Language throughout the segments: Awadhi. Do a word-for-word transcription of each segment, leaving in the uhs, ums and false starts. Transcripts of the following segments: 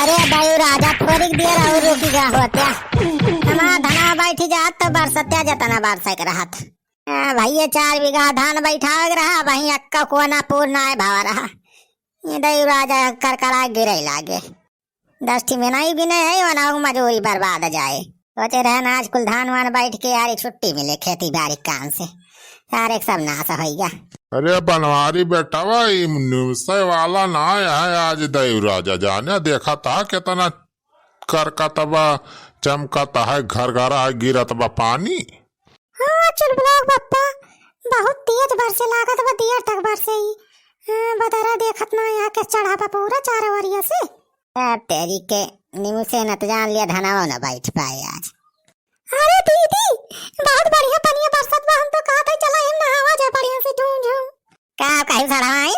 अरे दइउ राजा, थोरिक देर अउर रुकि गा होत्या। हमार धनवा बइठि जात त बरसत्या जेतना बरसइ क रहत। ए भइया, चार बीघा धान बइठावइ क रहा, वहीं अक्का कोना पूर नाहीं भवा रहा। ए दइउ राजा करकरा गिरइ लागे। दस ठी मेनई बिनइ है, ओनहु मजूरी बर्बाद जाइ। सोचे रहेन आज कुल धान वान बइठि के यारी छुट्टी मिले खेती बारी क काम से। सारे क सब नास होइ गा। अरे बनवारी बेटवा, ई निमसइ वाला नाहीं है आज दइउ राजा। जाने देखत ह केतना करकत बा, चमकत है, घरघरा है, गिरत बा पानी। हाँ, चुलबुलाक बप्पा, बहुत तेज बरसे लागत बा, देर तक बरसे ई। हाँ, बदरा देखत ना, यहाँ के चढ़ा बा पूरा चारों ओरिया से। ए, तेरी के, निमसे न त जान लिया धनवा न बइठि पाए आज। अरे दीदी, बहुत बढ़िया पनिया बरसत बा, हम तो कहत है चला एम नहावा जाए बढ़िया से झूम झूम। का कही सड़वाइन?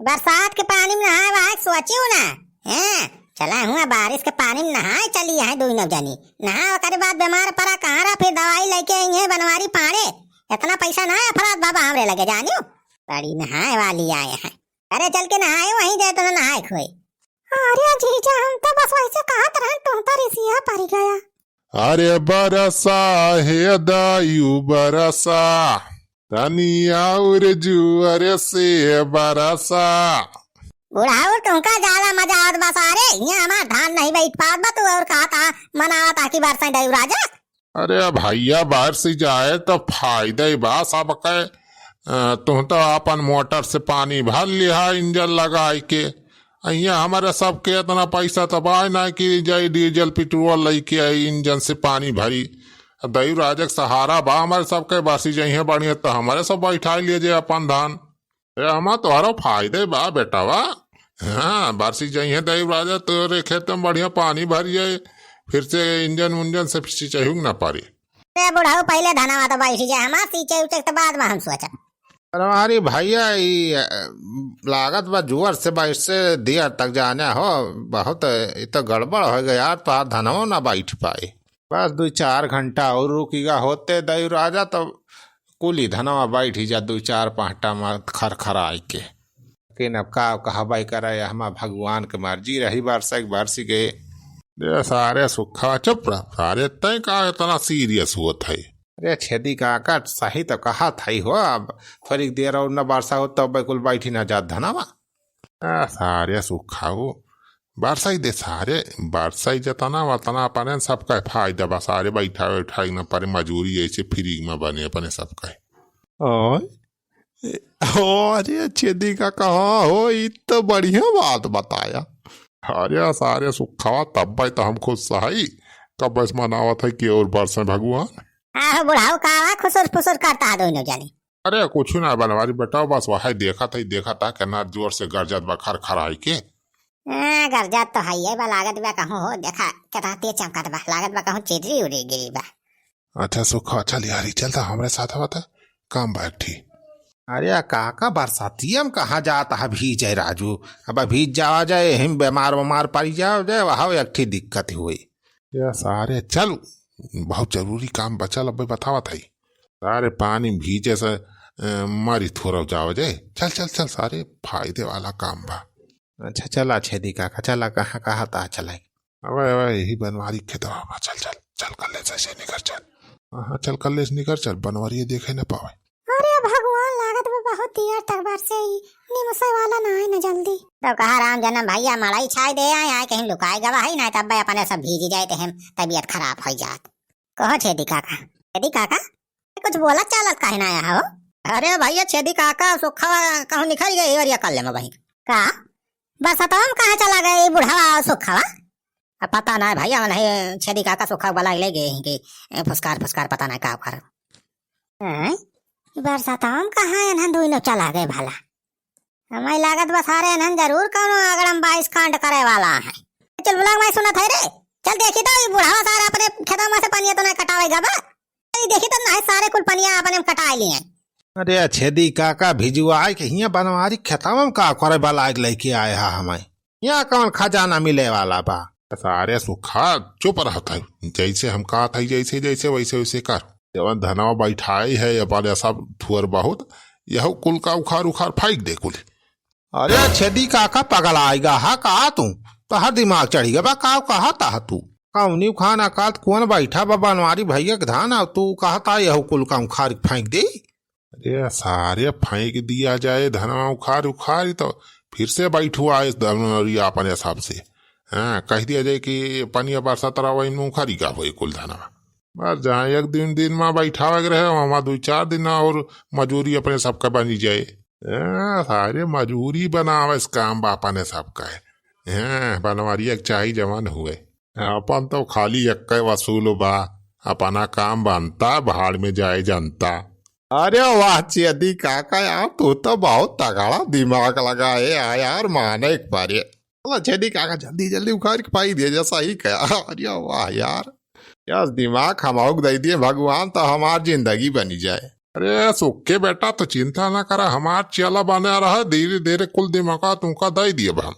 बरसात के पानी में नहाए वहाए के सोचियो ना। हैं? चला हुआ बारिश के पानी में नहाए चली है दुइनो जनी। नहा ओकरे बाद बीमार परा कहाँ रहा, फिर दवाई लइके अइहैं बनवारी पाड़े। एतना पइसा ना है अफरात बाबा हमरे लगे जानियो। बड़ी नहाए वाली आए हैं। अरे चल के नहाए वहीं जाए तो ना नहाए खोए। अरे जीजा, हम तो बस वइसे कहत रहन, तुम तो रिसिया परि गया। अरे बरसा हे दायु बरसा, तनी अउर जुअर से बरसा। बुढ़ाऊ, तुमका ज्यादा मजा आवत बा सारे, यहाँ हमार धान नहीं बइठ पावत बा, तू अउर कहा था मनावत ह कि बरसइ दइउ राजा। अरे भइया, बरसि जाए त फायदा ही बा सबके। अ, तुम तो आपन मोटर से पानी भर लिहा इंजन लगाइ के। अइया हमरे सबके एतना पइसा त बाय ना कि जाई डीजल पेट्रोल लइके आई इंजन से पानी भरी। दइउ राजा क सहारा बा हमरे सबके, बरसि जइहैं बढ़िया त हमरे सब बइठाइ लिए जे आपन धान। ए, हमा तोहरो फायदे बा बेटवा। हाँ, बरसी जइहैं दइउ राजा, तोरे खेत में बढ़िया पानी भरि जाए, फिर से इंजन उंजन से सिंचाई ना पड़ी। ए बुढ़ऊ, पहिले धनवा तो बइठि जाए हमार, सिंचाई उचाई तो बाद में हम सोचब। अरे हमारी भइया, ई, अ, लागत बा जुअर से बइठ से दियर तक जाने हो, बहुत, ई तो गड़बड़ होइ गया यार, तोहार धनवा ना बइठ पाई। बस दुइ चार घंटा अउर रुकिगा होते दइउ राजा, तब कुली धनवा बइठि जा दुइ चार पाँटा में खरखराइ के। लेकिन अब का कहबै करे, हमा भगवान के मर्जी रही, बरसै के बरसि गए। ए सारे सुखा, चुप रह सारे, तैं का एतना serious होत है? अरे छेदी काका, सही तो कहत है हो, अब थोड़ी देर अउर न बरसा हो तब कुल बइठि न जात धनवा। आ, सारे सुखाऊ, बरसाई दे सारे, बरसाई जतना वतना अपने सबका फायदा बा सारे, बैठा बैठा न परे मजूरी ऐसे free में बने अपने सबका। ओए, अरे छेदी काका हो, ई तो बढ़िया बात बताया। अरे सारे सुखावा, तब भाई तो हम खुश सही, कब बस मनावत है कि अउर बरसे भगवान। आहो बुढ़ाऊ, का खुसुर फुसुर करता है दोनों जने? अरे कुछ ना बनवारी बेटा, बस वही देखत है, देखत है केतना जोर से गरजत बा खरखराई के। हाँ, गरजत तो है, ये बा लागत बा कहूँ हो, देखा केतना तेज चमकत बा, लागत बा कहूँ चिरई उरई गिरी बा। अच्छा सुखा, चल यारी, चल तो हमरे साथ बता, काम बा एक ठी। अरे काका, बरसातिया में कहाँ जात है भीजे राजू, अब भीज जावा जाए, हिम बीमार बीमार पड़ी जावा जाए, वहाँ एक ठी दिक्कत हुई। या सारे चल, बहुत जरूरी काम बचल, अबे बतावत है। सारे पानी भीजे से, अ, मरी थोड़ा जाओ जाए। चल, चल, चल, सारे फायदे वाला काम बा। अच्छा, चला छेदी काका, चला, कहाँ, कहाँ ता चला? अबे, अबे, यही बनवारी खेतवा बा, चल, चल, चल, कल्ले से, से निकर चल। हाँ, चल, कल्ले से निकर चल, बनवारी देखे न पावे। अरे भगवान, लागत बा बहुत देर तक बरसे ही, निमसे वाला ना है न जल्दी। तो कहा राम जन्म भैया मड़ई छाई दे आए, आए कहीं लुकाए गवा है, ना तब अपने सब भीज जाए ते हम तबीयत खराब हो जात। कहो छेदी काका, छेदी काका, कुछ बोलत चालत काहे ना आया हो? अरे भैया छेदी काका, सुखवा कहूँ निकल गए और ये कल्ले में बही। का? बरसतवा में कहाँ चला गए ये बुढ़वा और सुखवा? अब पता ना है भैया, नहीं छेदी काका सुखा वाला ले गए हैं कि, ए, फुसकार फुसकार पता ना का कर। हैं? ई बरसातवा में कहाँ एनहन दुइनो चला गए भला? हमें लागत बा सारे एनहन जरूर कौनो अगड़म बाईस कांड करे वाला है। चल बुलाओ, मैं सुनत है रे, चल देखी तो ई बुढ़ावा सारा अपने खेतवा में से पनिया तो नहीं कटावेगा बा। अरे देखी तो नहीं, सारे कुल पनिया अपने में कटाए लिए हैं। अरे छेदी काका, भिजुआए के हियाँ बनवारी खेतवा में का करे बा लाग लेके आए हा हमें? यहाँ कौन खजाना मिले वाला बा? सारे सुखा, चुप रहत है। जैसे हम कहत है, जैसे, जैसे, वैसे, वैसे कर। जवन धनवा बैठाई है, ये वाले सब थोर बहुत, यह कुल का उखाड़, उखाड़ फेंक दे कुल। अरे छेदी काका, पगलाएगा हा का तू? तोहार दिमाग चढ़ी गवा, का कहत हा तू? कौनी उखान अकात कौन बैठा बा बनवारी भैया के धान, अउ तू कहत हा यहू कुल का उखार फेंक दे? अरे सारे फेंक दिया जाए धनवा उखार उखार, तो फिर से बैठुआ इस दमनरिया अपने हिसाब से। हाँ, कह दिया जाए कि पनिया बरसात रहा, वही में उखारी का होई कुल धनवा। बस जहाँ एक दिन, दिन में बैठावे के रहे, वहाँ दो चार दिन और मजूरी अपने सबका बनी जाए। हाँ, सारे मजूरी बनावे इस काम बा अपने सबका। हाँ, बनवारिया के चाही जवान हुए। अपन तो खाली एक्के वसूल बा, अपना काम बनता, भाड़ में जाए जनता। अरे वाह छेदी काका यार, तू तो बहुत तगड़ा दिमाग लगाए आ यार, माने एक बार ये। चला छेदी काका जल्दी जल्दी उखार के पाई दे जैसा ही कहा। अरे वाह यार, यस दिमाग हम दे दिए भगवान तो हमार जिंदगी बनी जाए। अरे सुखे बेटा, तो चिंता ना करा, हमार चेला बना रहा, धीरे धीरे कुल दिमाग तुमका दे दिए हम,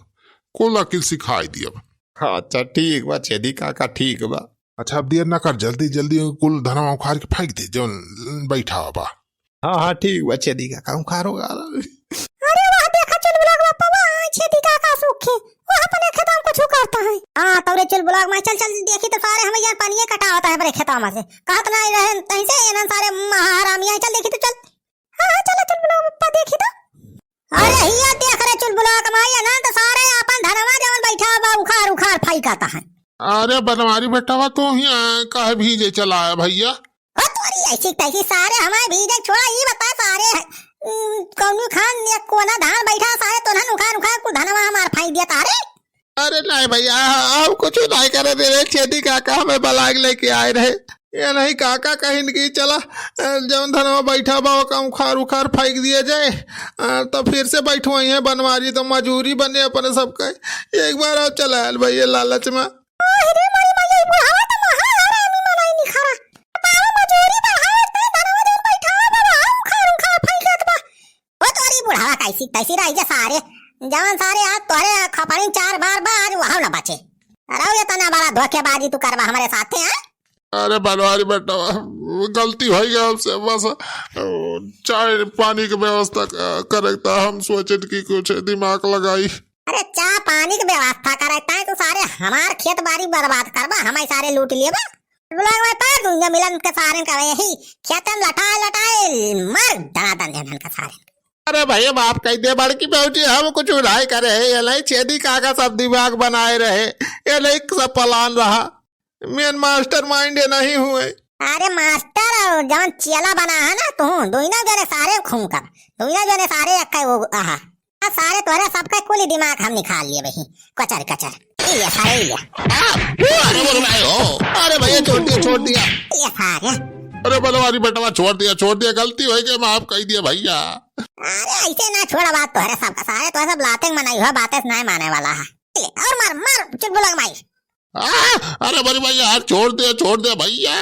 कुल अकिल सिखाई दिए। हाँ, अच्छा ठीक बा छेदी काका, ठीक बा। अच्छा अब देर ना कर, जल्दी जल्दी कुल धनवा उखार के फेंक दे जौन बैठा बा। हाँ हाँ ठीक बा छेदी काका, उखारो गारा। अरे वाह देखा चुलबुला के बापा, वाह छेदी काका सुखे, वो अपने खेतवा में कुछ करता है। हाँ तौरे चुलबुला के माई चल चल देखी तो सारे हमें यहाँ पानी कटावता है अपने खेतवा में से, कहत ना रहे तहीं से एनन सारे महारामी आए, चल देखी तो चल। हाँ, हाँ, चला चुलबुला पप्पा देखी तो। अरे हिया देख रे चुलबुला कमाई है ना, तो सारे अपन धनवा जवन बैठा बा उखार उखार फेंकता है। अरे बनवारी बेटवा, तू ही, आ, काहे भीजे चला आया भैया? ओ तोरी ऐसी तैसी सारे हमारे भीजे छोड़ा, ई बता सारे, उम, कौनी खान या कोना धान बैठा सारे, तोहन उखार उखार कुल धनवा हमार फेंक दिया तारे। अरे नहीं भैया, हम कुछ नहीं करे दे रहे, छेदी काका हमें बलाग लेके आए रहे। ये नहीं काका कहिन कि चला, अ, जौन धनवा बैठा बा, ओका उखार उखार फेंक दिया जाए, अ, तो फिर से बैठवाई है बनवारी, तो मजूरी बने अपने सबका। एक बार और चला आयल भैया लालच में। अरे मोरी मैया, ई बुढ़ावा तो महा हरामी मनई निखरा। बतावा मजूरी बढ़ावा, इतना धनवा जौन बैठा बा, बा, उखार उखार फेंकत बा। ओ तोरी बुढ़ावा कैसी तैसी रही जा सारे, जवन सारे आज तोहरे खपड़ी चार बार बा, आज वहाव न बचे। अरे ये तना बड़ा धोखेबाजी तू करबा हमारे साथे, हैं? अरे बनवारी बेटा, गलती हो गया हमसे, बस, अ, चाय पानी के व्यवस्था क-, करे त हम सोचे कि कुछ दिमाग लगाई। अरे चाय पानी के व्यवस्था करे त तू सारे हमार खेत बारी बर्बाद करबा, हमारे सारे लूट लिए बा। लोग में पैर दूंगा मिलन के सारे का यही खेत में लटाए लटाए मर दनादन जन का सारे। अरे भैया माफ कर दे बड़की बेटी, हम कुछ उड़ाई करे है, ये नहीं छेदी काका सब दिमाग बनाए रहे, ये नहीं सब प्लान रहा, मेन मास्टरमाइंड ये नहीं हुए। अरे मास्टर और जवन चेला बना है ना तू, दोनों जने सारे खून कर, दोनों जने सारे अक्का वो आहा। आ सारे तोहरे सबके कुल दिमाग हम निकाल लिए बही, कचर कचर। ई ले सारे, ई ले। आ, अरे बोल भाई हो, अरे भैया छोड़ दिया, छोड़ दिया। ई ले सारे। अरे बनवारी बेटवा छोड़ दिया, छोड़ दिया, गलती हो गई, माफ कर दिया भैया। अरे ऐसे ना छोड़ा बात तोहरे सबका, सारे तोहरे सब लाते मनाई हो, बातें से नहीं माने वाला है। ई ले, और मार, मार, चुलबुला के माई। आ, अरे बड़ी भैया यार छोड़ दे, छोड़ दे भैया।